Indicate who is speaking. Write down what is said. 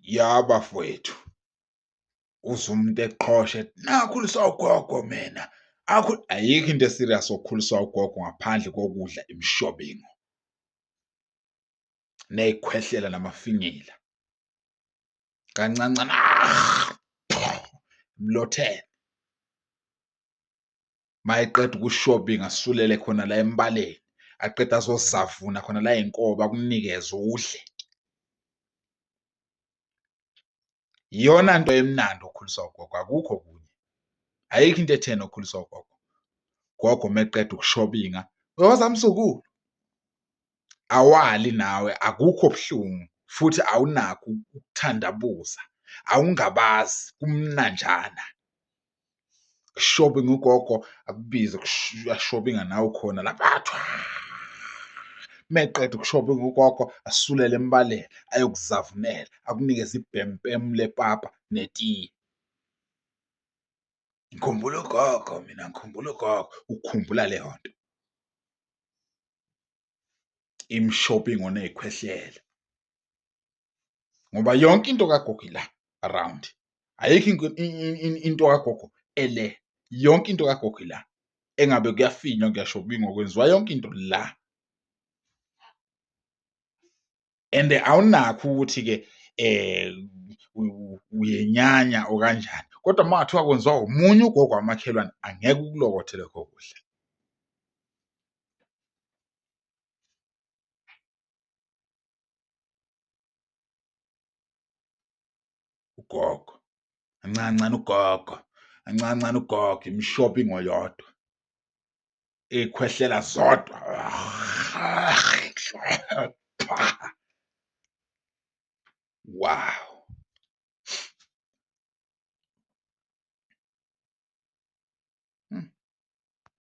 Speaker 1: Ya bafowethu, uzwe umuntu eqhosha ethi nakhuliswa ugogo mina. Ayikho into e-serious ngokukhuliswa ugogo ngaphandle kokudla imishobingo ney'khwehlela namafinyila. Kancane kancane emlotheni. Uma eqeda ukushobinga asulele khona la embaleni, aqede azozavuna khona la ey'nkobe akunikeze udle. Iyona nto emnandi ukukhuliswa ugogo, akukho okunye. Ayikho into etheni ngokukhuliswa ugogo. Ugogo uma eqeda ukushobinga, woza mzukulu. Awali nawe, akukho buhlungu futhi awunakho ukuthandabuza, awungabazi, kumnanjana. Shopping ugogo akubize uyashobinga nawe ukhona lapha thwa. Uma eqeda ukushophinga ugogo asulele embaleni ayokuzavunela akunikeze ibhempemu lepapa netiye. Ngikhumbula ugogo mina, ngikhumbula ugogo, ukukhumbula leyo nto. Imshopingo ney'khwehlela ngoba yonke into kagogo ila around, ayikho into kagogo ele, yonke into kagogo ila. Engabe kuyafinywa kuyashopingwa kwenziwa yonke into la. And awunakho ukuthi-ke uyenyanya or kanjani, kodwa uma kungathiwa kwenziwa omunye ugogo wamakhelwane angeke ukulokothe lokho kudla. Ugogo, kancane kancane ugogo, kancane kancane ugogo, imishopingo yodwa, iy'khwehlela zodwa. Wow!